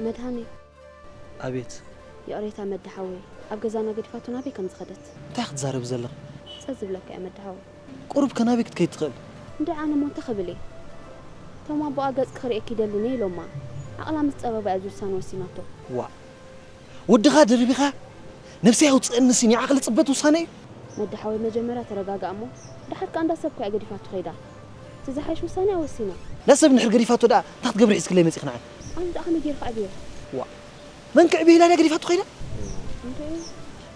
መድሃኔ። ኣቤት። ይቕሬታ መዲ ሓወይ፣ ኣብ ገዛና ገዲፋቶ ናበይ ከም ዝኸደት። እንታይ ክትዛረቢ ዘለኺ? ጸጥ ዝብለካ እያ መዲ ሓወይ። ቁሩብ ከ ናበይ ክትከይድ ትኽእል? እንድዒ ኣነ እሞ እንታይ ክብል እየ? እቶም ኣቦኣ ገጽኪ ክርእየኪ ይደሊ እየ ኢሎማ። ዓቕላ ምስ ጸበባ እያ እዚ ውሳነ ወሲናቶ። ዋእ! ወድኻ ደርቢኻ ነብሰይ ኣውጽእኒ ሲ ናይ ዓቕሊ ጽበት ውሳነ እዩ። መዲ ሓወይ መጀመርያ ተረጋጋእ እሞ፣ ደሓር ከኣ እንዳ ሰብ እኮ እያ ገዲፋቶ ከይዳ። እቲ ዝሓይሽ ውሳነ እያ ወሲና። እንዳ ሰብ እንድሕር ገዲፋቶ ደኣ እንታይ ክትገብሪ ሒዝክለይ መጺእኺ ንዓይ? ኣነ ደኣ ከመይ ገይረ ከዕብዮ? ዋእ! መን ክዕብዮ ኢላ ድያ ገዲፋቶ ከይዳ? እንድዒ።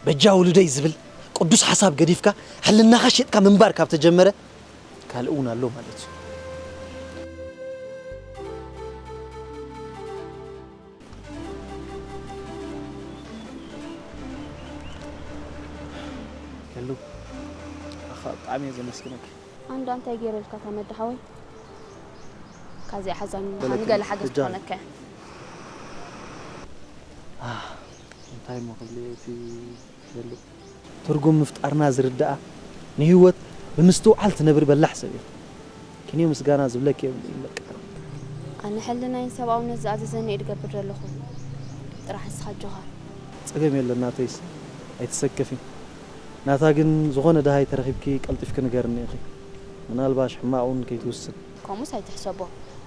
በጃ ውሉደይ ዝብል ቅዱስ ሓሳብ ገዲፍካ ሕልናኻ ሸጥካ ምንባር ካብ ተጀመረ ካልእ እውን ኣሎ ማለት እዩ። ከሉ ኣኻ ብጣዕሚ እየ ዘመስግነኪ። ኣንዳ እንታይ ገይረልካ እታ መዲ ሓወይ? ካዚኣ ሓዛን ምዃኑ ገለ ሓገዝ ትኾነካ። እንታይ እሞ ክብል እቲ ዘሎ ትርጉም ምፍጣርና ዝርድኣ ንህይወት ብምስትውዓል ትነብር በላሕ ሰብ እየ። ክንዮ ምስጋና ዝብለኪ የብለይን በቃ። ኣነ ሕልናይን ሰብኣውነት ዝኣዘዘኒ እየ ድገብር ዘለኹ። ጥራሕ ንስኻ ኣጆኻ። ጸገም የለን ናተይስ ኣይትሰከፊ። ናታ ግን ዝኾነ ደሃይ ተረኺብኪ ቀልጢፍኪ ንገርኒ ኢኺ። ምናልባሽ ሕማቕ እውን ከይትውስን። ከምኡስ ኣይትሕሰቦ።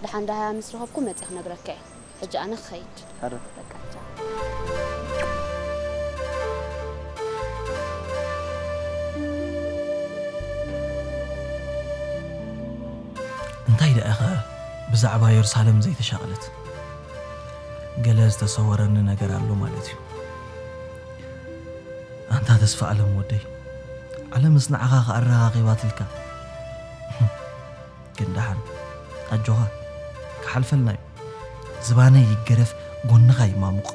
ደሓን ደሃያ ምስ ረኸብኩ መጺኣ ክነግረካ እየ። ሕጂ ኣነ ክኸይድ። ሕረ። በቃ ቻው። እንታይ ደኣ ኢኸ ብዛዕባ የሩሳሌም ዘይተሻቐለት? ገለ ዝተሰወረኒ ነገር ኣሎ ማለት እዩ። ኣንታ ተስፋ ኣለም ወደይ፣ ዓለምስ ንዓኻ ከኣ ኣረኻኺባትልካ። ግን ደሓን ኣጆኻ፣ ክሓልፈልና እዩ። ዝባነይ ይገረፍ፣ ጎንኻ ይማሙቕ።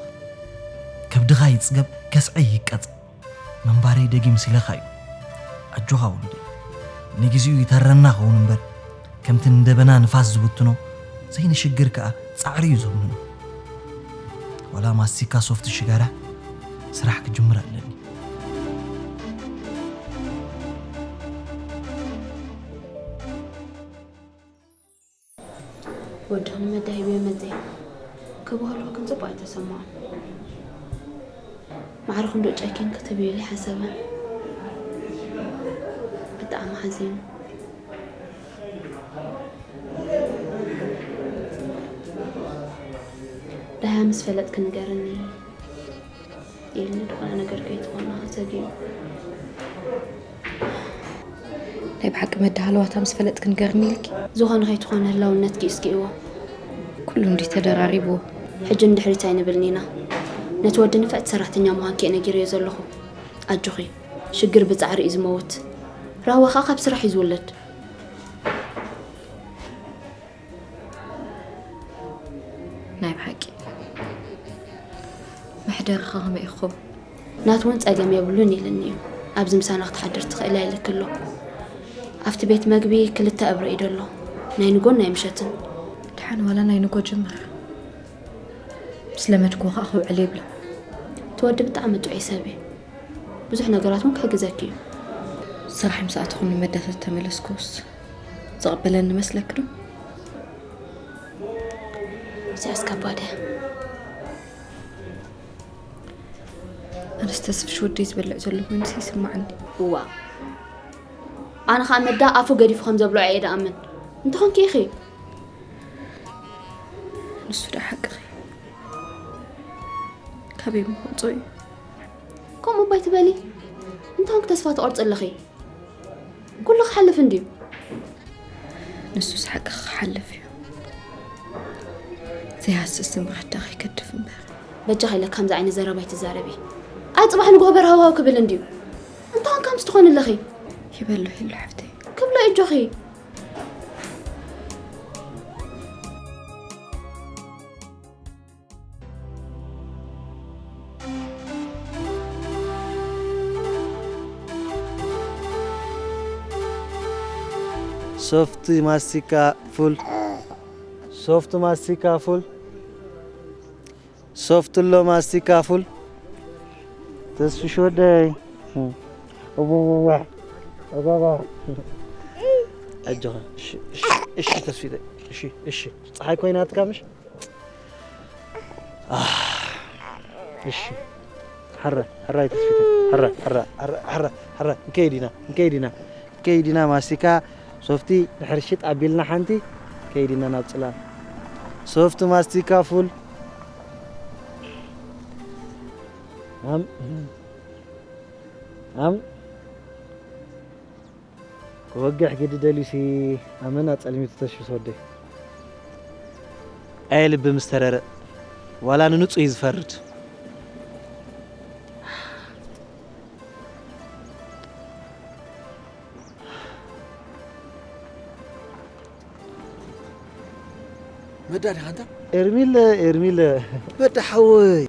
ከብድኻ ይጽገብ፣ ከስዐይ ይቀጽ። ምንባረይ ደጊም ሲለኻ እዩ። ኣጆኻ ውሉደይ፣ ንግዜኡ ይተረና ኸውን እምበር፣ ከምቲ ንደበና ንፋስ ዝብትኖ፣ ዘይንሽግር ከኣ ጻዕሪ እዩ ዘውንኖ። ዋላ ማስቲካ ሶፍት ሽጋራ ስራሕ ክጅምር ኣለኒ። ወድኹም መዳሂብዮ መጽየ ክበሃልኩ ግን ጽቡቕ ኣይተሰምዖን። ማዕርኹም ዶ ጨኪን ክትብዩለይ ሓሰበ። ብጣዕሚ ሓዚኑ። ደሃያ ምስ ፈለጥኪ ንገርኒ። ኢልኒ ዝኾነ ነገር ከይትኾና ዘግዩ። ናይ ብሓቂ መዳሃለዋታ ምስ ፈለጥኪ ንገርኒ ኢልኪ። ዝኾነ ከይትኾነ ህላውነትኪ እስኪ እዎ። ኩሉ እንዲ ተደራሪብዎ። ሕጂ ንድሕሪት ኣይንብልን ኢና። ነቲ ወዲ ንፍዕቲ ሰራሕተኛ ምዃንኪ እየ ነጊረዮ ዘለኹ። ኣጆኺ። ሽግር ብጻዕሪ እዩ ዝመውት። ራህዋ ኸኣ ካብ ስራሕ እዩ ዝውለድ። ናይ ብሓቂ መሕደርኻ ከመይ ይኸውን? ናቱ እውን ጸገም የብሉን ኢልኒ እዩ። ኣብዚ ምሳና ክትሓድር ትኽእል እያ ኢልኪ ኣሎ። ኣብቲ ቤት መግቢ ክልተ እብረ እዩ ደሎ፣ ናይ ንጎን ናይ ምሸትን። ድሓን ዋላ ናይ ንጎ ጀምር። ምስ ለመድክዎ ከዓ ክውዕል የብሎ። እቲ ወዲ ብጣዕሚ ጥዑይ ሰብ እዩ። ብዙሕ ነገራት እውን ክሕግዘኪ እዩ። ስራሕ ምስ ኣተኹ ንመዳታት ተመለስኩስ ዝቕበለኒ መስለክ ዶ? እዚኣስ ከባድ እያ። ኣነስ ተስፍሽ ወደይ ዝበልዕ ዘሎ ኮይኑስ ይስማዓኒ። እዋ ኣነ ከዓ መዳ ኣፉ ገዲፉ ከም ዘብልዖ እየ ደኣምን። እንተኾንኪ ኢኺ ንሱ ዳ ሓቅኺ ካበይ ምኾንጾ እዩ? ከምኡ እባ ኣይትበሊ። እንተኾንኪ ተስፋ ትቆርፂ ኣለኺ። ኩሉ ክሓልፍ እንድዩ። ንሱስ ሓቂ ክሓልፍ እዩ። ዘይሃስስ ዝምረት ዳ ከይገድፍ እምበር። በጃኺ ኢለ ከምዚ ዓይነት ዘረባ ኣይትዛረቢ። ኣይ ፅባሕ ንግሆ በርሃዋው ክብል እንድዩ። እንተኾን ከምዚ ትኾኒ ኣለኺ። ይበሎ ሄሉ ሓፍተይ። ክብሎ እጆኺ። ሶፍት ማስቲካ ፉል። ሶፍት ማስቲካ ፉል። ሶፍት ሎ ማስቲካ ፉል። ተስፍሽ ወደይ። እዋዋ። እዋዋ። ኣጆኻ። እሺ፣ እሺ፣ እሺ፣ ተስፊተይ። እሺ፣ እሺ። ፀሓይ ኮይናትካ ምሽ? ኣህ፣ እሺ። ሕረ፣ ሕረ፣ ኣይተስፊተ። ሕረ፣ ሕረ፣ ሕረ፣ ሕረ፣ ሕረ። እንከይድ ኢና፣ እንከይድ ኢና። ከይዲና ማስቲካ ሶፍቲ ድሕሪ ሽጥ ኣቢልና ሓንቲ ከይዲና ናብ ጽላል። ሶፍቲ ማስቲካ ፉል። ኣም ኣም ክወግሕ ግዲ ደልዩሲ ኣመና ጸልሚቱ ተሽፊስ ወደይ። ኣየ ልቢ ምስ ተረረ ዋላ ንንጹህ እዩ ዝፈርድ። መዳ ዲኻ ኣንታ? ኤርሚለ ኤርሚለ መዳ ሓወይ።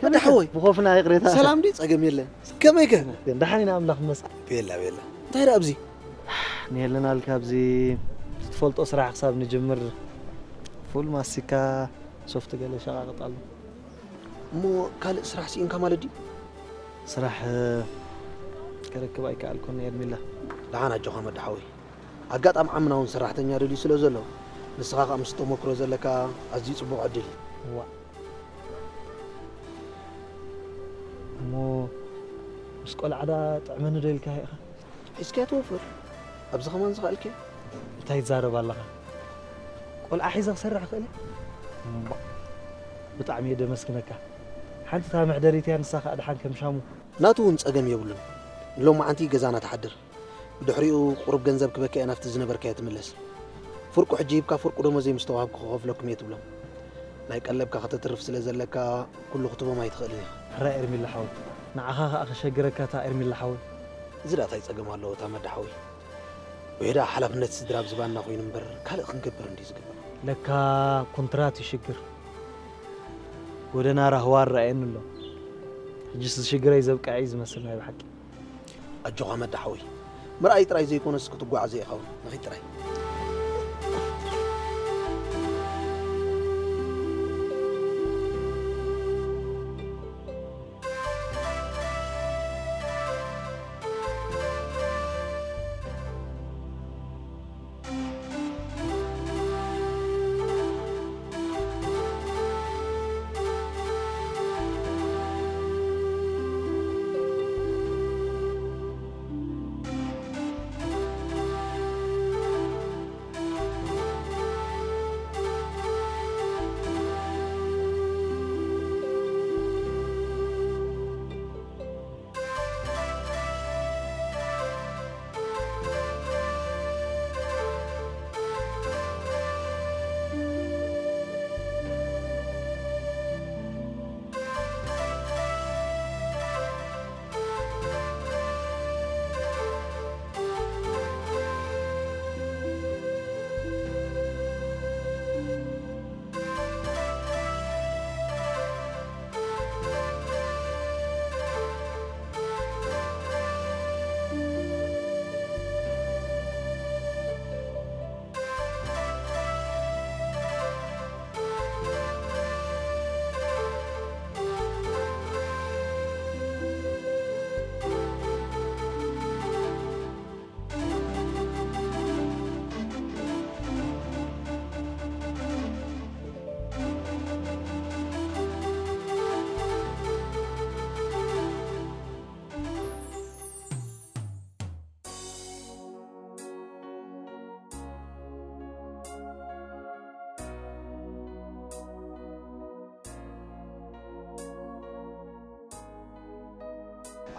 መዳ ሓወይ። ብኾፍና ይቕሬታ። ሰላም ድዩ? ጸገም የለን። ከመይ ከ? ደሓን ኢና ኣምላኽ ይመስገን። ቤላ ቤላ። እንታይ ደኣ ኣብዚ? ንየለና ኣልካ ኣብዚ ትፈልጦ ስራሕ ክሳብ ንጅምር ፉል ማስቲካ ሶፍት ገለ ሸቓቕጥ ኣሎ። እሞ ካልእ ስራሕ ስኢንካ ማለት ድዩ? ስራሕ ከረክብ ኣይከኣልኩን ኤርሚለ። ደሓን ኣጆኻ መዳ ሓወይ። ኣጋጣሚ ዓምና እውን ሰራሕተኛ ደልዩ ስለ ዘሎ ንስኻ ከኣ ምስ ተመክሮ ዘለካ ኣዝዩ ጽቡቕ ዕድል እዩ። እዋ እሞ ምስ ቆልዓ ዳ ጥዕመኒ ዶ ኢልካ ኢኻ? ሒዝካዮ ትወፍር ኣብዚ ከማን ዝኽኣልክዮ። እንታይ ትዛረብ ኣለኻ? ቆልዓ ሒዘ ክሰርሕ ክእል እየ? እምባ፣ ብጣዕሚ እየ ደመስግነካ። ሓንቲ እታ መሕደሪት እያ፣ ንሳ ከኣ ደሓን ከም ሻሙ። ናቱ እውን ጸገም የብሉን። ንሎማዓንቲ ገዛና ትሓድር። ብድሕሪኡ ቁሩብ ገንዘብ ክበካ እየ ናብቲ ዝነበርካዮ ትምለስ። ፍርቁ ሕጂ ሂብካ ፍርቁ ደሞዘይ ምስ ተዋህብኩ ክኸፍለኩም እየ ትብሎም። ናይ ቀለብካ ከተትርፍ ስለ ዘለካ ኩሉ ክትቦም ኣይትኽእልን ኢኻ። ሕራይ ኤርሚለ ሓወይ፣ ንዓኻ ከኣ ከሸግረካ እታ ኤርሚለ ሓወይ። እዚ ደኣ እንታይ ጸገም ኣለዎ እታ መዳ ሓወይ? ውሕዳ ሓላፍነት ስድራ ኣብ ዝባንና ኮይኑ እምበር ካልእ ክንገብር እንድዩ ዝግባእ። ለካ ኩንትራት እዩ ሽግር። ጎደና ራህዋ ኣረኣየኒ ኣሎ። ሕጅስ ዝሽግረይ ዘብቅዐ እዩ ዝመስል ናይ ብሓቂ። ኣጆኻ መዳ ሓወይ፣ ምርኣይ ጥራይ ዘይኮነስ ክትጓዓዞ ኢኻ እውን። ንኺድ ጥራይ።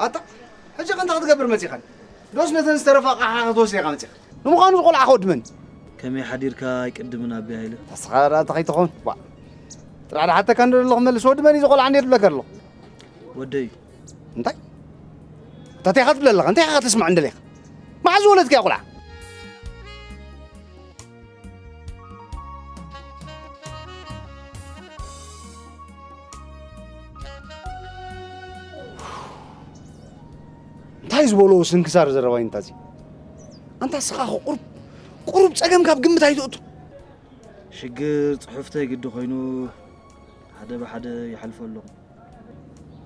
ኣታ፣ ሕጂ ከ እንታይ ክትገብር መጺኻን? ዶስ ነተን ዝተረፋ ኣቕሓ ክትወስድ ኢኻ መጺኻ? ንምዃኑ እዚ ቆልዓ ከ ወዲ መን እዩ? ከመይ ሓዲርካ ኣይቅድምን ኣቢ ሃይለ? ንስኻ ደኣ እንታይ ከይትኸውን? ዋ። ጥራሕ ደሓተካ እንዶ ዘለኹ መልስ፣ ወዲ መን እዩ እዚ ቆልዓ እንድየ ትብለካ ኣለኹ? ወደይ እዩ። እንታይ? እንታይ ኢኻ ትብል ኣለኻ? እንታይ ኢኻ ተስምዕ እንደለኻ? መዓዝ ዝወለድካያ ቆልዓ? እንታይ ዝበሎ ስንክሳር ዘረባ እዩ እንታዚ? ኣንታ እስኻ እኮ ቁሩብ፣ ቁሩብ ጸገም ካብ ግምት ኣይትእቱ። ሽግር ጽሑፍተይ ግዲ ኮይኑ ሓደ ብሓደ ይሓልፎ ኣለኹ።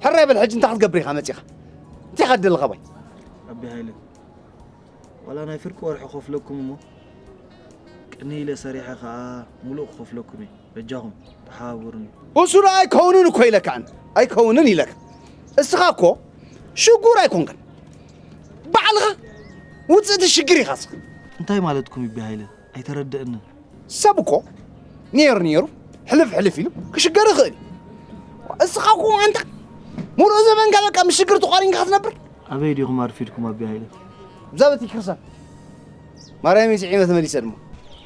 ሕራይ በል፣ ሕጂ እንታይ ክትገብር ኢኻ መጺኻ? እንታይ ኢኻ ትደሊ ካባይ? ኣቢ ሃይለ፣ ዋላ ናይ ፍርቂ ወርሒ ከፍለኩም እሞ፣ ቅንይ ኢለ ሰሪሐ ከኣ ሙሉእ ክኸፍለኩም እየ። በጃኹም ተሓባበሩኒ። እሱ ደኣ ኣይከውንን እኮ ኢለካ፣ ኣነ ኣይከውንን ኢለካ። እስኻ እኮ ሽጉር ኣይኮንክን፣ ባዕልኻ ውጽእቲ ሽግር ኢኻ እስኻ። እንታይ ማለትኩም እዩ ኣቢ ሃይለ? ኣይተረድእንን። ሰብ እኮ ነይሩ ነይሩ ሕልፍ ሕልፍ ኢሉ ክሽገር ይኽእል እዩ። እስኻ እኮ ኣንታ ሙሉእ ዘመንካ በቃ ምስ ሽግር ተቋሪንካ ክትነብር። ኣበይ ዲኹም ኣርፊድኩም ኣቢ ሃይለ? እዛ ቤተክርስትያን ማርያም ስዒመ ተመሊሰ ድማ።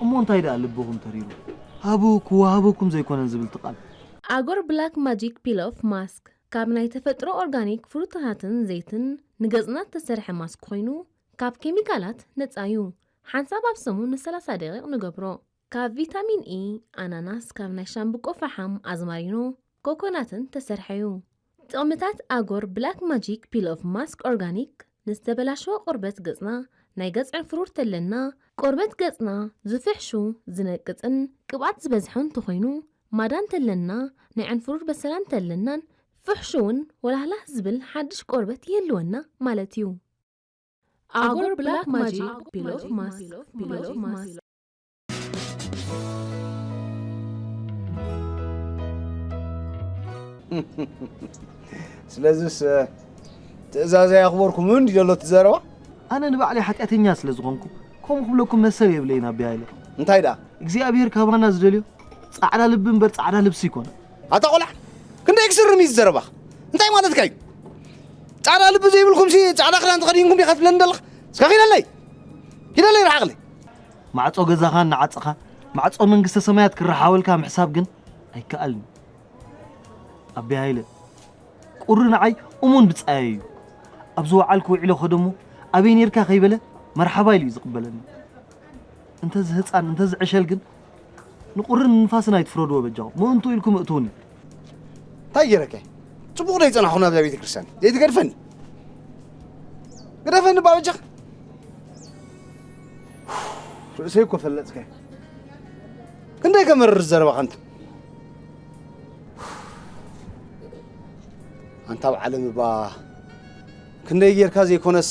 እሞ እንታይ ደኣ ልብኹም ተሪሩ? ሃብኩ ሃብኩም ዘይኮነን ዝብል ትቃል። ኣጎር ብላክ ማጂክ ፒል ኦፍ ማስክ ካብ ናይ ተፈጥሮ ኦርጋኒክ ፍሩታታትን ዘይትን ንገጽና እተሰርሐ ማስክ ኮይኑ ካብ ኬሚካላት ነጻ እዩ። ሓንሳብ ኣብ ሰሙን ን30 ደቂቕ ንገብሮ። ካብ ቪታሚን ኢ፣ ኣናናስ፣ ካብ ናይ ሻምብቆ ፈሓም፣ ኣዝማሪኖ፣ ኮኮናትን ተሰርሐ እዩ። ጥቕምታት ኣጎር ብላክ ማጂክ ፒል ኦፍ ማስክ ኦርጋኒክ ንዝተበላሸወ ቆርበት ገጽና፣ ናይ ገጽ ዕንፍሩር ተለና፣ ቆርበት ገጽና ዝፍሕሹ፣ ዝነቅጽን ቅብኣት ዝበዝሖ እንተኾይኑ፣ ማዳ እንተለና፣ ናይ ዕንፍሩር በሰላ እንተለናን ፍሕሹውን ወላህላህ ዝብል ሓድሽ ቆርበት ይህልወና ማለት እዩ። ኣጎር ብላክ ማጂክ ፒል ኦፍ ማስክ ፒል ኦፍ ማስክ ስለዚስ ትእዛዘይ ኣኽበርኩምን ድዩ ዘሎ እቲ ዘረባ? ኣነ ንባዕለይ ሓጢኣተኛ ስለ ዝኾንኩ ከምኡ ክብለኩም መሰል የብለይን ኣቢ ሃይለ። እንታይ ደኣ? እግዚኣብሄር ካባና ዝደልዮ ጻዕዳ ልቢ እምበር ጻዕዳ ልብሲ ኣይኮነን። ኣታ ቆልዓ ክንደይ ክስርም እዩ ዝዘረባኽ? እንታይ ማለትካ እዩ? ጻዕዳ ልቢ ዘይብልኩምሲ ጻዕዳ ክዳን ተኸዲንኩም ዲኻ ትብለኒ ዘለኻ? እስከ ኪደለይ! ኪደለይ ርሓቕለይ! ማዕጾ ገዛኻ እናዓጸኻ ማዕጾ መንግስተ ሰማያት ክረሓወልካ ምሕሳብ ግን ኣይከኣልን። ኣቢ ሃይለ ቁሪ ንዓይ እሙን ብጻየይ እዩ። ኣብ ዝወዓልኩ ውዒለ ከደሞ ኣበይ ኔርካ ከይበለ መርሓባ ኢሉ እዩ ዝቕበለኒ። እንተዚ ህጻን እንተዚ ዕሸል ግን ንቁርን ንንፋስን ኣይትፍረድዎ በጃኹም። ምእንቱ ኢልኩም እእትውኒ። እንታይ ገይረከ? ጽቡቕ ዶ ይጸናሕኹ ናብዛ ቤተ ክርስቲያን? ዘይትገድፈኒ። ግደፈኒ እባ በጃኻ። ርእሰይ እኮ ፈለጥከ። ክንደይ ከመርር ዘረባኻ እንተ ኣንታ ኣብ ዓለም እባ ክንደይ ጌርካ ዘይኮነስ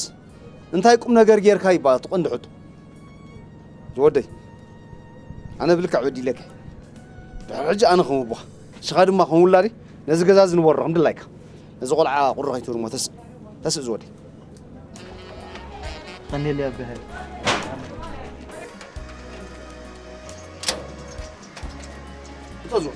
እንታይ ቁም ነገር ጌርካ ይባ ትቆንዲ ሕቶ ዝወደይ ኣነ ብልክዕ በዲለካ ድሕሪ ሕጂ ኣነ ከም ኣቦኻ ንስኻ ድማ ከም ውላዲ ነዚ ገዛ ዝንበሮ ከም ድላይካ ነዚ ቆልዓ ቁሪ ከይትብርሞ ተስእ ተስእ ዝወደይ ቀኒል ያብህል እተዝወ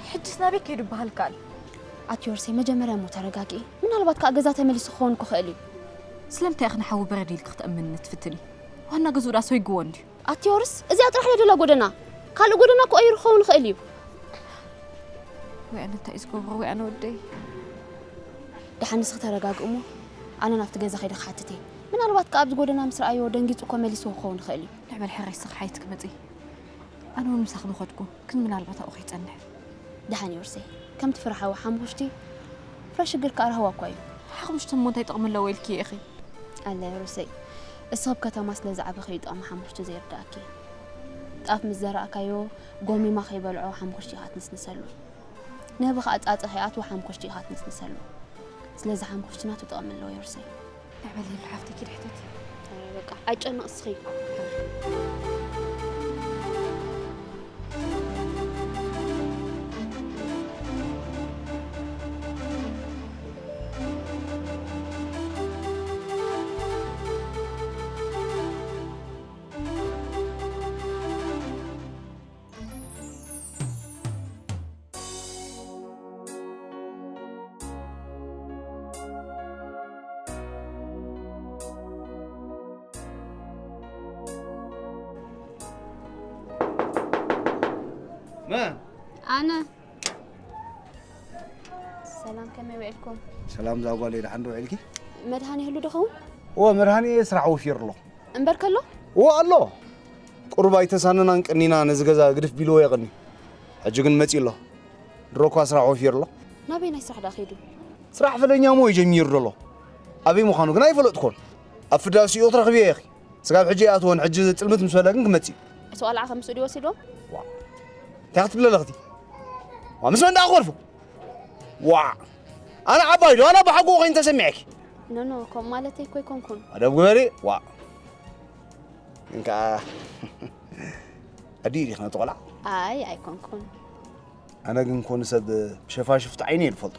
ሕጅስ ናበይ ከይዱ በሃል ከኣል? ኣቲ ወርሰይ፣ መጀመርያ እሞ ተረጋግኢ። ምናልባት ከኣ ገዛ ተመሊሱ ክኸውን ክኽእል እዩ። ስለምንታይ ኢኺ ንሓዊ በረድ ኢልኪ ክትእምንኒ ትፍትኒ? ዋና ገዝኡ ደኣ ሰይግዎ እንድዩ። ኣቲ ወርስ፣ እዚኣ ጥራሕ እያ ደላ ጎደና። ካልእ ጎደና እኮ ቀይሩ ክኸውን ይኽእል እዩ። ወይ ኣነ እንታይ እዩ ዝገብሮ፣ ወይ ኣነ ወደይ። ደሓን ንስኺ ተረጋግእ እሞ፣ ኣነ ናብቲ ገዛ ከይደ ክሓትት እየ። ምናልባት ከኣ ኣብዚ ጎደና ምስ ረኣዮ ደንጊጹ እኮ መሊስዎ ክኸውን ይኽእል እዩ። ንዕበል ሕራይ ስኽ ሓይት ክመጽእ። ኣነ እውን ምሳኺ ምኸድኩ፣ ግን ምናልባት ኣብኡ ከይጸንሕ። ደሓን እዩ ወርሰይ። ከምቲ ፍርሓዊ ሓሙኽሽቲ ፍረ ሽግር ከኣ ራህዋ እኳ እዩ። ሓሙኽሽቲ እሞ እንታይ ጥቕሚ ኣለዎ ኢልኪ ኢኺ? ኣለ ወርሰይ። እስኺ ኣብ ከተማ ስለ ዝዓበኺ እዩ ጥቕሚ ሓሙኽሽቲ ዘይርድኣኪ። ጣፍ ምስ ዘራእካዮ ጎሚማ ከይበልዖ ሓሙኽሽቲ ኢኻ ትንስንሰሉ። ንህቢ ከኣ ጻጸ ከይኣትዎ ሓሙኽሽቲ ኢኻ ትንስንሰሉ። ስለዚ ሓሙኽሽቲ ናቱ ጥቕሚ ኣለዎ ወርሰይ። ንዕበል ሊሊ ሓፍተይ ኪድ ሕተቲ። ኣረ በቃ፣ ኣይጨነቕ እስኺ። መን? ኣነ። ሰላም፣ ከመይ ውዒልኩም? ሰላም፣ እዛ ጓለይ ደሓን ዶ ውዒልኪ? መድሃኒ ይህሉ ዶ ኸውን? እወ፣ መድሃኒ ስራሕ ወፊሩ ኣሎ። እምበር ከሎ? እወ ኣሎ። ቁሩብ ኣይተሳነናን ቀኒና ነዚ ገዛ ግድፍ ቢልዎ የቐኒ። ሕጂ ግን መጺኡ ኣሎ። ድሮ እኳ ስራሕ ወፊሩ ኣሎ። ናበይ ናይ ስራሕ ደኣ ከይዱ? ስራሕ ፈለኛ እሞ እዩ ጀሚሩ ዘሎ። ኣበይ ምዃኑ ግን ኣይፈለጥኩን። ኣብ ፍዳሲኡ ክትረኽብዮ ኢኺ። ስጋብ ሕጂ ኣይኣትዎን፣ ሕጂ ጥልምት ምስ በለ ግን ክመጽእ እዩ። እቲ ቆልዓ ከ ምስኡ ድዩ ወሲድዎ? ዋ። እንታይ ክትብሊ ኣለኽቲ? ዋ፣ ምስ መን ደኣ ክወልፎ? ዋ። ኣነ ዓባይ ዶ? ኣነ ብሓጎ ኮይን ተሰሚዐኪ? ኖ፣ ኖ፣ ከምኡ ማለተይ እኮ ኣይኮንኩን። ኣደብ ግበሪ። ዋ። ግን ከኣ ኣዲኡ ዲኺ ነቲ ቆልዓ? ኣይ፣ ኣይኮንኩን። ኣነ ግን ኮኑ ሰብ ብሸፋሽፍቲ ዓይኒ እየ ዝፈልጦ።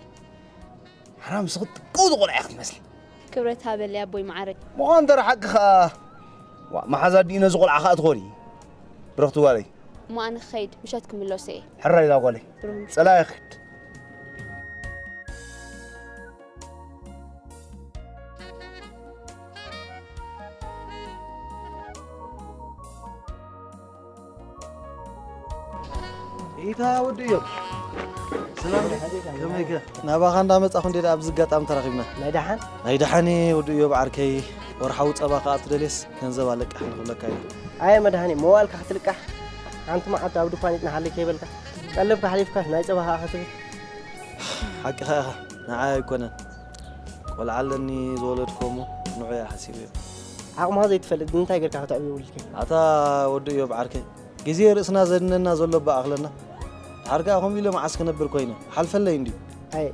ሓራም ስኽት ጥቅው ዝቖልዓ ኢኺ ትመስሊ። ክብረት ሃበለይ ኣቦይ መዓረይ። ምዃን እንተ ደኣ ሓቂ ኸኣ፣ ዋ፣ መሓዛ ኣዲኡ ነዚ ቆልዓ ኸኣ ትኾኒ። ብርኽቲ ጓለይ። እሞ ኣነ ክኸይድ፣ ምሸት ክምለሶ እየ። ሕራይ እዛ ጓለይ። ብሩህ ምሸት። ጸላኢ ክድ። ኢታ ወዲ እዮም። ሰላም ዲ? ከመይ ከ? ናባኻ እንዳመጻኹ እንዴ ኣብዚ ኣጋጣሚ ተራኺብና። ናይ ደሓን? ናይ ደሓን እየ ወዲ እዮም ዓርከይ። ወርሓዊ ጸባ ከኣ ትደልየስ ገንዘብ ኣለቃሕ ንኽብለካ እዩ። ኣየ መድሃኒ፣ መዋእልካ ክትልቃሕ ሓንቲ መዓልቲ ኣብ ድኳን ይጽናሓለይ ከይበልካ፣ ቀለብካ ሓሊፍካ ናይ ጸባ ከኣ ክትብል። ሓቅኻ ኢኻ፣ ንዓይ ኣይኮነን። ቆልዓ ኣለኒ ዝወለድኮ እሞ ንዑ እየ ሓሲበዮ። ዓቕምኻ ዘይትፈልጥ ብምንታይ ጌርካ ከተዕብዮ ውልድከ? ኣታ ወዲ እዮም ዓርከይ። ግዜ ርእስና ዘድነና ዘሎ እባ ኣኽለና። ድሓር ከኣ ከምኡ ኢለ መዓስ ክነብር ኮይነ? ሓልፈለይ እንድዩ። ኣይ፣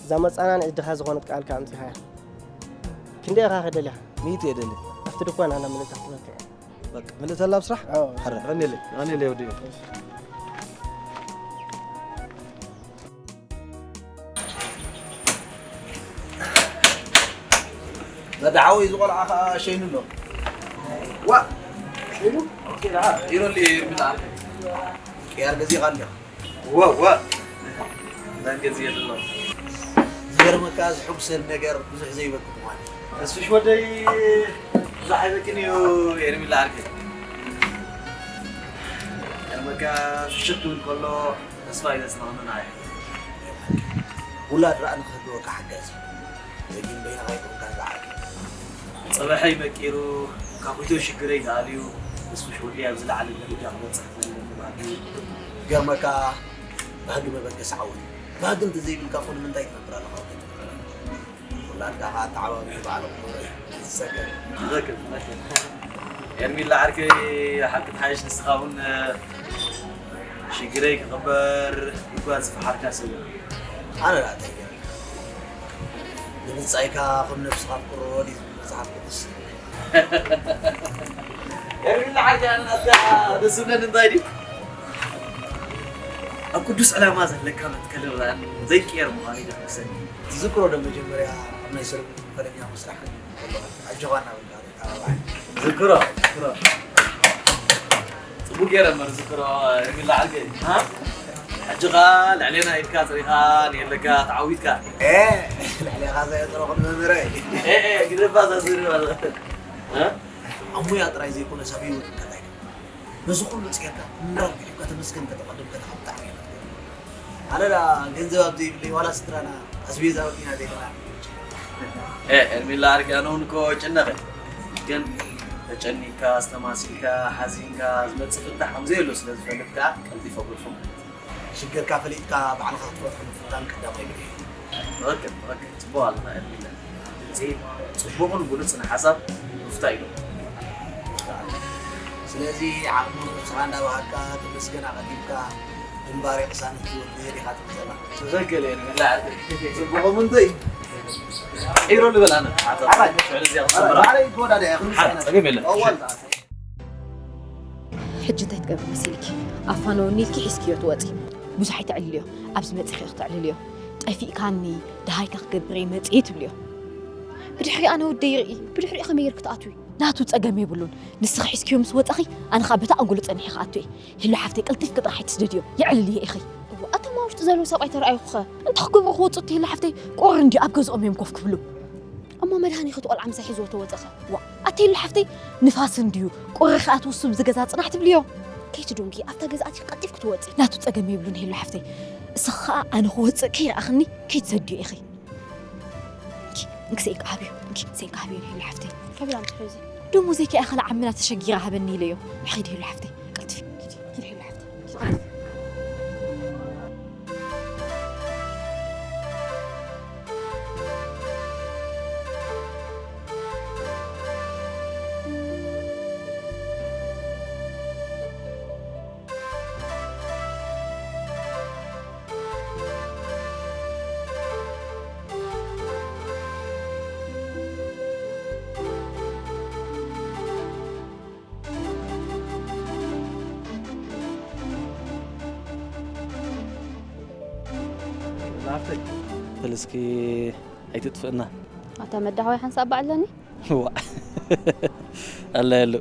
እዛ መጸናንዒት ድኻ ዝኾነት ቃልካ ኣምጺኻያ። ክንደይ ኢኻ ክደልያ? ሚእቲ እየ ደልየ። ኣብቲ ድኳን ኣላ ምልእታ ክትበልካ እያ። በቃ፣ ምልእተላ ኣብ ስራሕ? ኣዎ። ሕረ፣ ቀኒለይ፣ ቀኒለይ ወዲ። መድሓዊ እዚ ቆልዓ ኸዓ ሸይኑ ኣሎ። ዋ! ሸይኑ? ኦኬ፣ ደሓ። ይረሊ፣ ይርምላ። ቅያር ገዚእኻ ኣለኻ? ዋ፣ ዋ። እንታይ ገዚእ ዘሎ? ዝገርመካ፣ ዝሕጉሰኒ ነገር ብዙሕ ዘይበቅዕ ምዃኑ። ተስፍሽ ወደይ፣ ብዙሕ ኣይበቅዕን እዩ፣ ኤርሚላ ዓርከይ። ዝገርመካ፣ ፍሽኽ ክብል ከሎ፣ ተስፋ እዩ ዘስንቐኒ ንዓይ። ውላድ ረኣ ንኽህልወካ ሓጋዚ። ደጊም በይንኻ ኣይኮንካን ዝዓርኪ። ጸባሐይ መቂሩ፣ ካኩቶ ሽግረይ ተኣልዩ፣ ተስፍሽ ወዲ ኣብ ዝለዓለ ደረጃ ክበጽሕ ዘለኒ ባህጊ። ይገርመካ፣ ባህጊ መበገሲ ዓወት። ባህጊ እንተዘይብልካ እኮ ንምንታይ ትነብር ኣለኻ? ውላድካ ከኣ ኣተዓባብዩ ባዕሉ ክገብሮ እዩ። ዝሰገር። ትኽክል፣ ትኽክል። ኤርሚላ ዓርከይ፣ ሓቂ ትሓይሽ ንስኻ እውን፣ ሽግረይ ክቕበር እኳ ዝፈሓርካ ሰብ። ኣነ ደኣ እንታይ ገይረካ? ንብጻይካ ከም ነብስኻ ፍቅሮ ድዩ ዝብል መጽሓፍ ቅዱስ? ኤርሚላ ዓርከይ፣ ኣነ ናትካ ደስ ዝብለኒ እንታይ ድዩ? ኣብ ቅዱስ ዕላማ ዘለካ መትከልን ራእን ዘይቅየር ምዃኑ እዩ ዘሐጉሰኒ። ትዝክሮ ዶ መጀመርያ ኣብ ናይ ሰለሙን ፈለኛ መስራሕ ከለኻ ኣጆኻ እናበልካ ተተባባዕ? ዝክሮ፣ ዝክሮ። ጽቡቅ ገይረ እምበር ዝክሮ፣ ኤርሚላ ዓርከይ። ሃ? ሕጂ ኢኻ ልዕሌና ኢድካ ኣጽሪኻ ንየለካ ተዓዊትካ። ልዕሌኻ ዘየጥረኹን መምህረይ። ግደፋ ዘዝርባ። ኣብ ሙያ ጥራይ ዘይኮነስ ኣብ ህይወት እንታይ ነዚ ኩሉ ጸርካ ምራብ ገዲፍካ ተመስገን ከተቐድም ከለኻ ብጣዕሚ እየ ዘመስግን። ኣነ ደኣ ገንዘብ ኣብ ዘይብለይ ዋላ ስድራና ኣስቤዛ ወዲና ዘይብልና። ኤርሚላ ዓርከይ ኣነ እውን እኮ ጨነቐ። ግን ተጨኒካ፣ ኣስተማሲልካ፣ ሓዚንካ ዝመጽእ ፍታሕ ከም ዘየሎ ስለ ዝፈልጥ ከኣ ቀልጢፈ ኣጉልፎ ማለት እዩ። ሽግርካ ፈሊጥካ ባዕልኻ ክትፈትሖ ምፍታን ቀዳማይ ግደ እዩ። ትኽክል፣ ትኽክል። ጽቡቕ ኣለኻ ኤርሚለ። ድምጺ ጽቡቕን ብሉጽን ሓሳብ ምፍታ ኢሉ። ስለዚ ዓቕሚ ነብስኻ እንዳወሃድካ ተመስገን ኣቐዲምካ ግንባር የቕሳነት ትብል ዲኻ ትብል ዘላ? ትኽክል ኤርሚለ ዓርከይ። ጽቡቕ እምንቶ እዩ። ዒሮ ልበል ኣነ። ሓታ ሽዑ እዚኣ ክሰምራ። ሓታ ጸገም የለን። ሕጂ እንታይ ትገብሪ መሲልኪ? ኣፋነወኒ ኢልኪ ሒዝክዮ ትወጺ። ብዙሕ ኣይተዕልልዮ። ኣብዚ መጺኺ ኢኺ ተዕልልዮ። ጠፊእካኒ፣ ደሃይካ ክገብር እየ መጺኤ ትብልዮ። ብድሕሪ ኣነ ወደይ ይርኢ፣ ብድሕሪኡ ከመይ ጌርኪ ትኣትዊ? ናቱ ጸገም የብሉን። ንስኺ ሒዝክዮ ምስ ወጻኺ፣ ኣነ ኸኣ በታ ኣንጎሎ ጸኒሐ ክኣቱ እየ። ሄሉ ሓፍተይ፣ ቀልጢፍኪ ጥራሕ ኣይትስደድዮ። የዕልልዮ ኢኺ። እዋ፣ ኣቶም ኣብ ውሽጢ ዘለዉ ሰብኣይ ተረኣዩ ኸ? እንተ ክገብሩ ክወጹ እቲ ሄሉ ሓፍተይ፣ ቁሪ እንድዩ ኣብ ገዝኦም እዮም ኮፍ ክብሉ። እሞ መድሃኒኺ እቲ ቆልዓ ምሳይ ሒዝዎ ተወጸኸ? ዋ፣ ኣቲ ሄሉ ሓፍተይ፣ ንፋስ እንድዩ፣ ቁሪ ኸኣ ትውስብ እዚ ገዛ ጽናሕ ትብልዮ። ከይትድንጉዪ፣ ኣብታ ገዛ ኣቲኺ ቀልጢፍኪ ትወጺ። ናቱ ጸገም የብሉን ሄሉ ሓፍተይ። እስኺ ኸኣ ኣነ ክወጽእ ከይረኣኽኒ ከይትሰድዮ ኢኺ። እንኪ፣ እንኪ ሰይንካ ሃብዮ፣ እንኪ ሰይንካ ሃብዮ ሄሉ ሓፍተይ። ከቢራ ምትሕዚ። ደሞዘይ ከይኣኸለ ዓምና ተሸጊራ ሃበኒ ኢለዮ። ሕኺድ ሄሉ ሓፍተይ፣ ቀልጥፊ። ኪዲ፣ ኪዲ ሄሉ ሓፍተይ። ላፍተይ። በል እስኪ ኣይትጥፍእና። ኣታ መዳሓወይ ሓንሳብ ባዕለኒ። ዋ። ኣላ የሉ።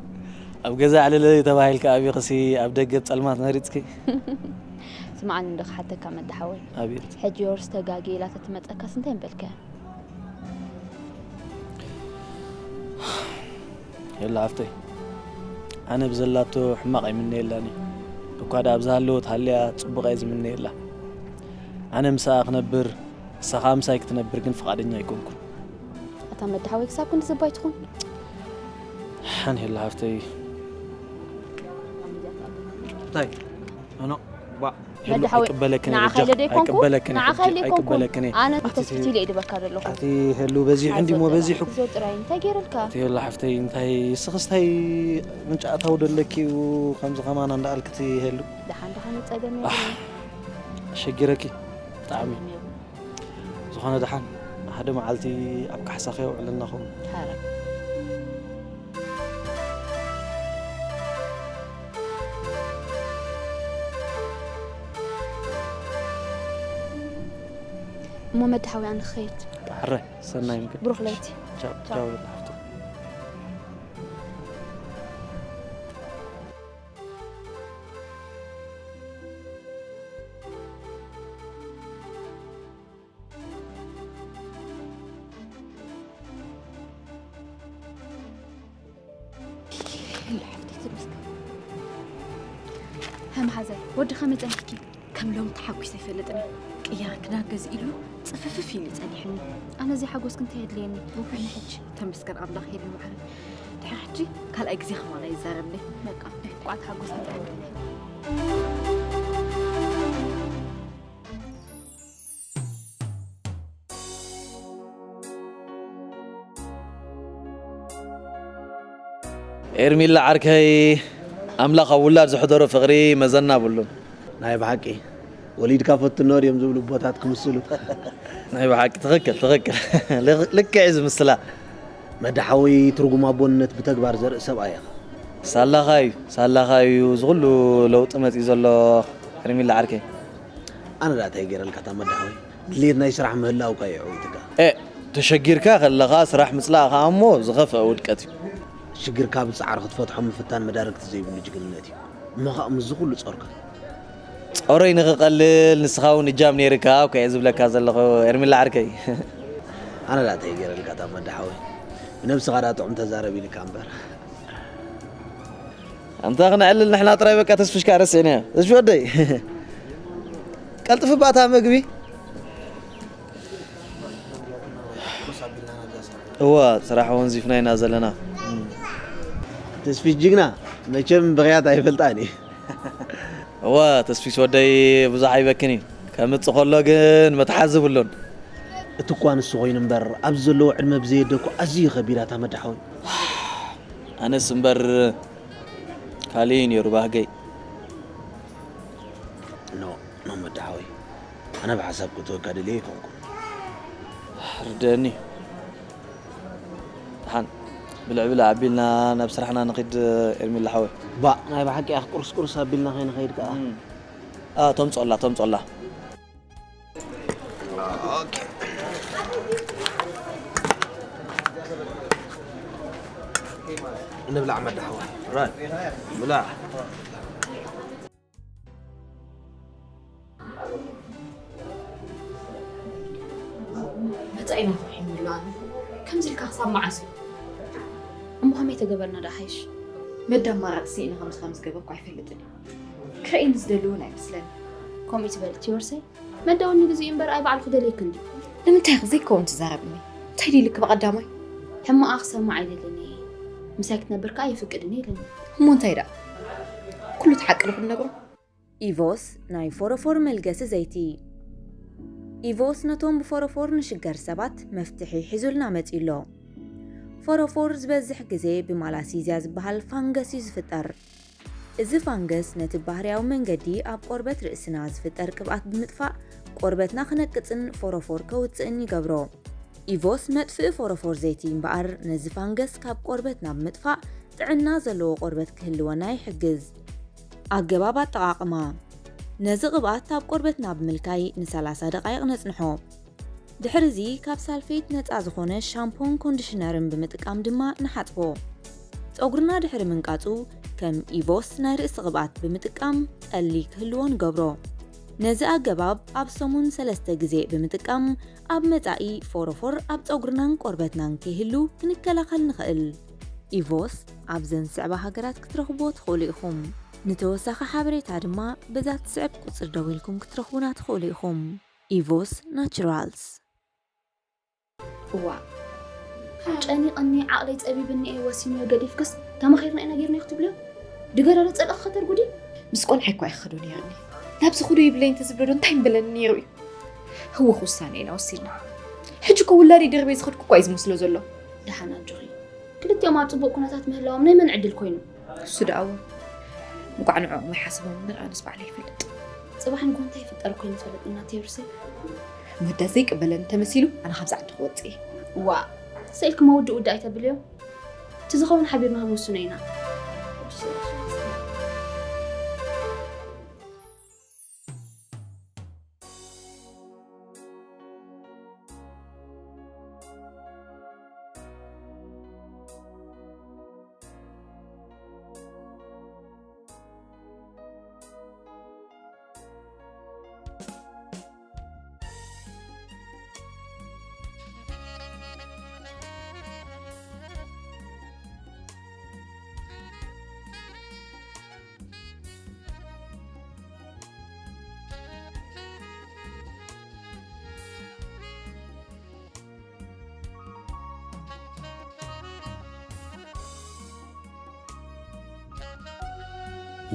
ኣብ ገዛ ኣዕልለይ ተባሂልካ ኣቢኽሲ ኣብ ደገ ብ ጸልማት መሪጽኪ። ስምዓኒ እንዶ ክሓተካ መዳሓወይ። ኣቤት። ሕጂ ዮርስ ተጋግየ ኢላ ተትመጸካስ እንታይ ምበልካያ? የላ ሓፍተይ፣ ኣነ ብዘላቶ ሕማቕ ኣይምነየላን እየ። እኳ ደኣ ኣብ ዝሃለወት ሃልያ ጽቡቕ እየ ዝምነየላ። ኣነ ምሳኣ ክነብር፣ ንሳ ኸኣ ምሳይ ክትነብር ግን ፍቓደኛ ኣይኮንኩን። ኣታ መዳሓወይ ክሳብ ክንዲ ዘባይ ትኹን። ሓን የላ ሓፍተይ። እንታይ? ኖ፣ ኖ፣ ባ። ሄሉ፣ መዳሓወይ፣ ኣይቅበለክን እየ ንዓኻ በጃኺ፣ ኢለ ዶ ኣይኮንኩ? ኣይቅበለክን እየ ንዓኻ በጃኺ፣ ኢለ ኣይኮንኩ? ኣይቅበለክን እየ። ኣነ ኣቲ እንተፍትፊት ኢለ እየ ድበካ ዘለኹ። ኣቲ ሄሉ በዚሑ ሓዞ እንዲሞ ጥራይ። በዚሑ። እንታይ ጌረልካ? ኣቲ ሄሉ ሓፍተይ እንታይ ስኽስታይ ምንጫ ኣታዊ ደለኪ እዩ ከምዚ ከማና እንዳኣልክቲ ሄሉ። ደሓን ደሓን ጸገም ኣሕ፣ የብሉን። ኣሸጊረኪ ብጣዕሚ። ጸገም የብሉን። ዝኾነ ደሓን ሓደ መዓልቲ ኣብ ካሕሳኸ የውዕለና ኸውን። ሓረ። እሞ መድሓዊ ኣነ ክኸይድ። ሕራይ፣ ሰናይ ምክር። ብሩኽ ለይቲ። ቻው፣ ቻው። ቻው፣ ሓፍቲ። ሄሎ ሓፍተይ፣ ተመስገን። ሃ መሓዛይ፣ ወዲ ከመይ ጸኒሕኪ? ከም ሎሚ ተሓጒሰ ኣይፈልጥን እየ። ቅያር ክዳን ገዚእሉ ጽፍፍፍ ኢሉ ጸኒሕኒ። ኣነ እዚ ሓጎስኪ እንታይ የድልየኒ? ኣነ ሕጂ ተመስገን ኣምላኽ ሄሉ ማዕረ። ድሕሪ ሕጂ ካልኣይ ግዜ ከማን ኣይዛረብን እየ። በቃ፣ እንቋዕ ተሓጎስኪ እንታይ የድልየኒ? ኤርሚላ ዓርከይ፣ ኣምላኽ ኣብ ውላድ ዘሕደሮ ፍቕሪ መዘና ብሉን። ናይ ብሓቂ ወሊድካ ፈትኖ ድዮም ዝብሉ ኣቦታት ክምስሉ። ናይ ብሓቂ ትኽክል፣ ትኽክል። ልክ-፣ ልክዕ እዩ ዝምስላ። መድሓዊ ትርጉም ኣቦነት ብተግባር ዘርኢ ሰብኣይ ኢኻ። ሳላኻ እዩ፣ ሳላኻ እዩ እዚ ኩሉ ለውጢ መፂኡ ዘሎ ኤርሚላ ዓርከይ። ኣነ ደኣ እንታይ ገይረልካ እታ መድሓዊ? ድሌት ናይ ስራሕ ምህላውካ እዩ የዕዊትካ። ኤ፣ ተሸጊርካ ከለኻ ስራሕ ምጽላእ ከኣ እሞ ዝኸፍአ ውድቀት እዩ። ሽግርካ ብጻዕሪ ክትፈትሖ ምፍታን መዳርግቲ ዘይብሉ ጅግንነት እዩ። እሞ ኸኣ ምስዚ ኩሉ ጾርካ? ኦረይ ንኽቐልል ንስኻ እውን እጃም ነይርካ እኮ እየ ዝብለካ ዘለኹ ኤርሚላ ዓርከይ። ኣነ ዳ እንታይ ገይረልካ እታ መዳ ሓወይ? ብነብስኻ ዳ ጥዑም ተዛረብ ኢልካ እምበር። ኣንታ ክነዕልል ንሕና ጥራይ በቃ ተስፍሽ ከኣ ረሲዕናዮ። ተስፍሽ ወደይ። ቀልጥፍ ባታ መግቢ። እዋ ስራሕ ወንዚፍና ኢና ዘለና። ተስፍሽ ጅግና መቸም ብኽያት ኣይፈልጣን እዩ። እዋ ተስፊሽ ወደይ ብዙሕ ኣይበክን እዩ። ከምጽእ ከሎ ግን መትሓዚ ብሉን። እቲ እኳ ንሱ ኮይኑ እምበር ኣብዚ ዘለዎ ዕድመ ብዘየደኩ ኣዝዩ ከቢዳ እታ መዳ ሓወይ። ኣነስ እምበር ካልእ እዩ ነይሩ ባህገይ። ኖ ኖ መዳ ሓወይ ኣነ ብሓሳብ ክትወጋ ደልየ ኣይኮንኩን። ርደኒ። ደሓን ብልዕብልዕ ኣቢልና ናብ ስራሕና ንኺድ ኤርሚላ ሓወይ። ባ ናይ ብሓቂ ኣኽ ቁርስ ቁርስ ኣቢልና ከይንኸይድ ከኣ። ቶም ጾላ ቶም ጾላ። ንብላዕ መዳ ሓወይ። ብላዕ። መጻኢና ፈሒሙ ኣሎ ኣነ። ከምዚ ኢልካ ክሳብ መዓስ እዩ? እሞ ከመይ ተገበርና ደኣ ሓይሽ? መዳ ኣማራጺ ስኢነ ከምዚ ከም ዝገበርኩ ኣይፈልጥን እየ። ክርእየኒ ዝደሊ እውን ኣይመስለኒ። ከምኡ ትበል እቲ ወርሰይ? መዳ እውን ንግዚኡ እምበር ኣይ ባዕሉ ክደልየኪ እንድዩ። ንምንታይ ኢኺ ዘይከውን ትዛረብኒ? እንታይ ድዩ ኢልኪ ብቐዳማይ? ሕማቕ ክሰምዕ ኣይደልን እየ። ምሳይ ክትነብር ከኣ የፍቅድን እየ ኢሉኒ። እሞ እንታይ ደኣ? ኩሉ እቲ ሓቂ ዶ ክንነግሮ? ኢቮስ ናይ ፎረፎር መልገሲ ዘይቲ። ኢቮስ ነቶም ብፎረፎር ንሽገር ሰባት መፍትሒ ሒዙልና መጺኡ ኣሎ። ፎረፎር ዝበዝሕ ግዜ ብማላሲዝያ ዝበሃል ፋንገስ እዩ ዝፍጠር። እዚ ፋንገስ ነቲ ባህርያዊ መንገዲ ኣብ ቆርበት ርእስና ዝፍጠር ቅብኣት ብምጥፋእ ቆርበትና ክነቅጽን ፎረፎር ከውጽእን ይገብሮ። ኢቮስ መጥፍኢ ፎረፎር ዘይቲ እምበኣር ነዚ ፋንገስ ካብ ቆርበትና ብምጥፋእ ጥዕና ዘለዎ ቆርበት ክህልወና ይሕግዝ። ኣገባብ ኣጠቓቕማ። ነዚ ቅብኣት ኣብ ቆርበትና ብምልካይ ንሰላሳ ደቓይቕ ነጽንሖ። ድሕርዚ ካብ ሳልፌት ነጻ ዝኾነ ሻምፖን ኮንዲሽነርን ብምጥቃም ድማ ንሓጽቦ። ጸጉርና ድሕሪ ምንቃጹ ከም ኢቮስ ናይ ርእሲ ቅብኣት ብምጥቃም ጠሊ ክህልዎ ንገብሮ። ነዚ ኣገባብ ኣብ ሰሙን ሰለስተ ግዜ ብምጥቃም ኣብ መጻኢ ፎሮፎር ኣብ ጸጉርናን ቆርበትናን ከይህሉ ክንከላኸል ንኽእል። ኢቮስ ኣብዘን ዝስዕባ ሃገራት ክትረኽብዎ ትኽእሉ ኢኹም። ንተወሳኺ ሓበሬታ ድማ በዛ ትስዕብ ቁጽሪ ደዊልኩም ክትረኽቡና ትኽእሉ ኢኹም። ኢቮስ ናቹራልስ። እዋ ጨኒቐኒ ዓቕለይ ጸቢብኒ እየ ወሲነ ገዲፍክስ ተመኺርና ኢና ጌርና ክትብልዮ ድገረረ ጸልእኺ ከተርጉዲ። ምስ ቆልዓ እኳ ይኸዶ ነይርኒ ናብዚ ኹዱ ይብለኝ ተዝብሎ ዶ እንታይ ምበለኒ ነይሩ እዩ። ህወኽ ውሳነ ኢና ወሲድና። ሕጂ እኮ ውላደይ ደርበይ ዝኸድኩ እኳ እዩ ዝመስሎ ዘሎ። ደሓን ኣጆኺ ክልቲኦም ኣብ ጽቡቕ ኩነታት ምህላዎም ናይ መን ዕድል ኮይኑ? እሱ ደኣ እወ። እንቋዕ ንዕኦም ኣይሓስቦም እምበር ኣነስ ባዕለይ ይፈልጥ። ጽባሕ ንግሆ እንታይ ይፍጠር እኮ ኣይንፈልጥን ኢና ተየሩሰይ። መዳ ዘይቅበለኒ ተመሲሉ ኣነ ካብዚ ዓዲ ክወጽእ እየ። ዋእ ስኢልኪ መወድእ ውድእ ኣይተብልዮ። እቲ ዝኸውን ሓቢርና ክንውስኖ ኢና።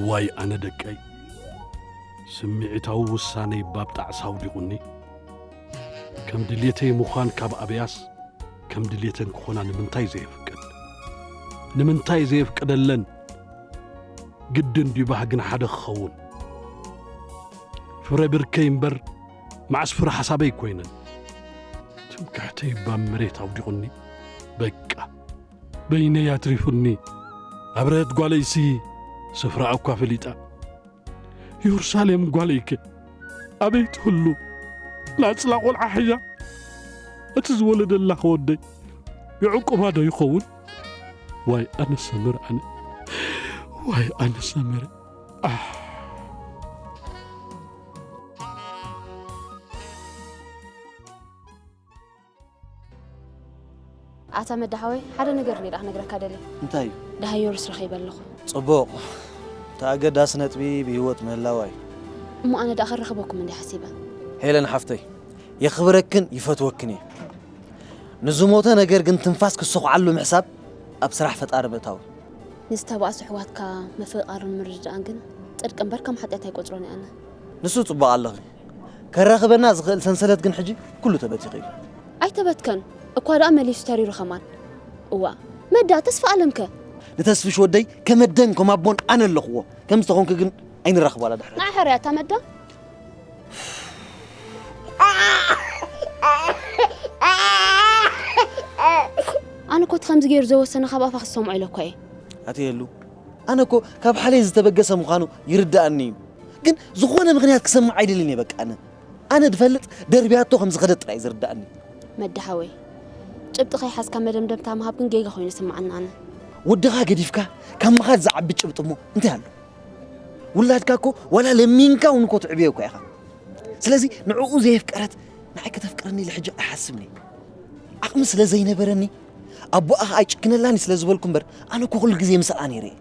ዋይ ኣነ ደቀይ፣ ስምዒታዊ ውሳነይ ባብ ጣዕሳ ኣውዲቑኒ። ከም ድሌተይ ምዃን ካብ ኣብያስ፣ ከም ድሌተን ክኾና ንምንታይ ዘየፍቅድ? ንምንታይ ዘየፍቅደለን? ግድን ድዩ ባህግን ሓደ ክኸውን? ፍረ ብርከይ እምበር፣ መዓስ ፍረ ሓሳበይ ኮይነን። ትምክሕተይ ባብ መሬት ኣውዲቑኒ። በቃ፣ በይነይ ኣትሪፉኒ። ኣብረህት ጓለይሲ፣ ስፍራኣ እኳ ፈሊጣ። የሩሳሌም ጓለይከ ኣበይ ትህሉ? ናጽላ ቆልዓ ሒዛ እቲ ዝወለደላ ከወደይ የዕቁባ ዶ ይኸውን? ዋይ ኣነ ሰመረ ኣነ፣ ዋይ ኣነ ሰመረ። ኣሕ። ኣታ መዳ ሓወይ፣ ሓደ ነገር እንድየ ደኣ ክነግረካ ደልየ። እንታይ እዩ? ደሃይ ዮርስ ረኺበ ኣለኹ። ጽቡቕ። እቲ ኣገዳሲ ነጥቢ ብህይወት ምህላዋ እዩ። እሞ ኣነ ደኣ ክረኽበኩም እንድየ ሓሲበ። ሄለን ሓፍተይ፣ የኽብረክን ይፈትወክን እየ። ንዝሞተ ነገር ግን ትንፋስ ክሰኹዓሉ ምሕሳብ ኣብ ስራሕ ፈጣሪ ምእታው እዩ። ንዝተባእሱ ኣሕዋትካ ምፍቕቓርን ምርድዳእን ግን ጽድቂ እምበር ከም ሓጢኣት ኣይቆጽሮን እየ ኣነ። ንሱ ጽቡቕ ኣለኺ። ከራኽበና ዝኽእል ሰንሰለት ግን ሕጂ ኩሉ ተበቲኹ እዩ። ኣይተበትከን እኳ ደኣ መሊሱ ተሪሩ ከማን። እዋ መዳ ተስፋ ኣለምከ? ንተስፍሽ ወደይ ከም ኣደን ከም ኣቦን ኣነ ኣለኽዎ። ከም ዝተኾንኪ ግን ኣይንራኽብ ዋላ ድሕሪ። ንዓ ሕርያ እታ መዳ። ኣነ እኮ እቲ ከምዚ ገይሩ ዘወሰነ ካብ ኣፋ ክሰምዖ ኢለ እኮ እየ። ኣትየሉ። ኣነ እኮ ካብ ሓለይ ዝተበገሰ ምዃኑ ይርድኣኒ እዩ። ግን ዝኾነ ምኽንያት ክሰምዕ ኣይደልን እየ በቃ ኣነ። ኣነ ድፈልጥ ደርብያቶ ከም ዝኸደት ጥራይ ዝርድኣኒ። መዲ ሓወይ፣ ጭብጢ ከይሓዝካ መደምደምታ ምሃብ ግን ጌጋ ኮይኑ ይስምዓኒ ኣነ። ወድኻ ገዲፍካ ካብ ምኻድ ዝዓቢ ጭብጢ እሞ እንታይ ኣሎ? ውላድካ እኮ ዋላ ለሚንካ እውን እኮ ትዕብዮ እኮ ኢኻ። ስለዚ ንዕኡ ዘየፍቀረት ንዓይ ከተፍቅረኒ ኢለ ሕጂ ኣይሓስብን እየ። ዓቕሚ ስለ ዘይነበረኒ ኣቦኣ ኸኣ ኣይጭክነላን እዩ ስለ ዝበልኩ እምበር ኣነ እኮ ኩሉ ግዜ ምስኣ ነይረ እየ።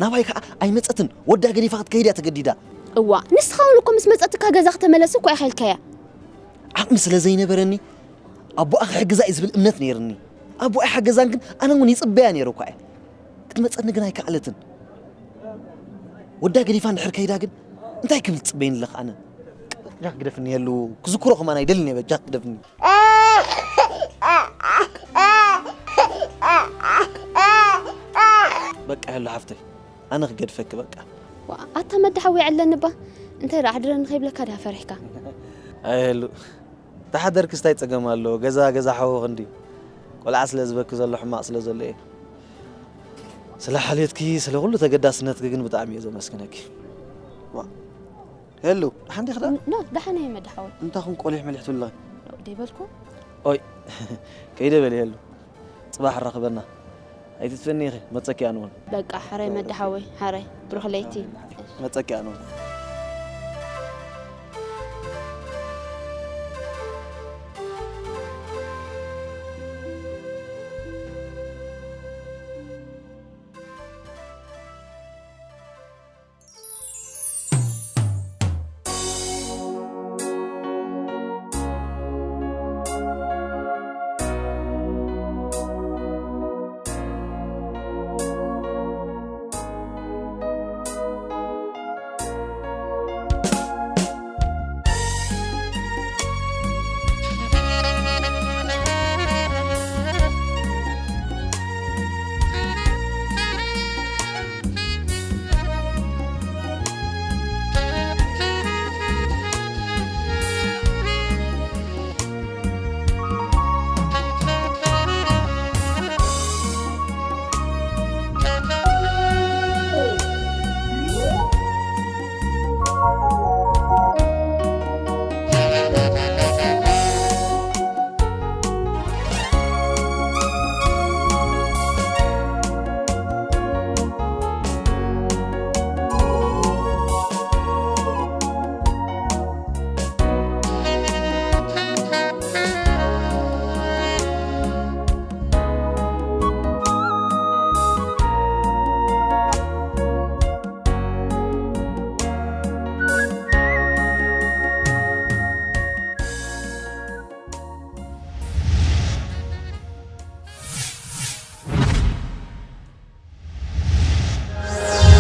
ናባይ ከኣ ኣይመጸትን፣ ወዳ ገዲፋ ክትከይድ እያ ተገዲዳ። እዋ፣ ንስኻ እውን እኮ ምስ መጸትካ ገዛ ክተመለስ እኮ ኢኻ ኢልካያ። ዓቕሚ ስለ ዘይነበረኒ ኣቦኣ ክሕግዛ እዩ ዝብል እምነት ነይርኒ። ኣቦኣ ኣይሓገዛን ግን ኣነ እውን ይጽበያ ነይረ እኳ እየ። ክትመጸኒ ግን ኣይከኣለትን። ወዳ ገዲፋ እንድሕር ከይዳ ግን እንታይ ክብል ትጽበይኒ ኣለኻ ኣነ? ጃክ ግደፍኒ የሉ ክዝክሮ ከማን ኣይደልን እየ ጃክ ግደፍኒ። በቃ የሉ ሓፍተይ ኣነ ክገድፈኪ በቃ። ዋ፣ ኣታ መዳ ሓወይ ዕለኒ እባ። እንታይ ደኣ ኣሕድረኒ ከይብለካ ድኣ ፈሪሕካ? ኣየሉ ተሓደርክስ እንታይ ጸገም ኣለዎ? ገዛ ገዛ ሓውኺ እንድዩ። ቆልዓ ስለ ዝበኪ ዘሎ ሕማቕ ስለ ዘሎ እየ። ስለ ሓልዮትኪ ስለ ኩሉ ተገዳስነትኪ ግን ብጣዕሚ እየ ዘመስግነኪ። ዋ፣ ሄሉ ደሓን ዲኺ ደኣ? ኖ፣ ደሓን እየ መዳ ሓወይ። እንታይ ኹን ቆሊሕ መሊሕ ትብሊ ኣለኺ? ኖ፣ ደይበልኩ። ኦይ፣ ከይደ በሊ ሄሉ። ጽባሕ ራኽበና። ኣይትጥፍእኒ ኢኺ፣ መጸኪ ኣነ እውን። በቃ፣ ሕራይ መዳ ሓወይ፣ ሕራይ። ብሩኽ ለይቲ። መጸኪ ኣነ እውን።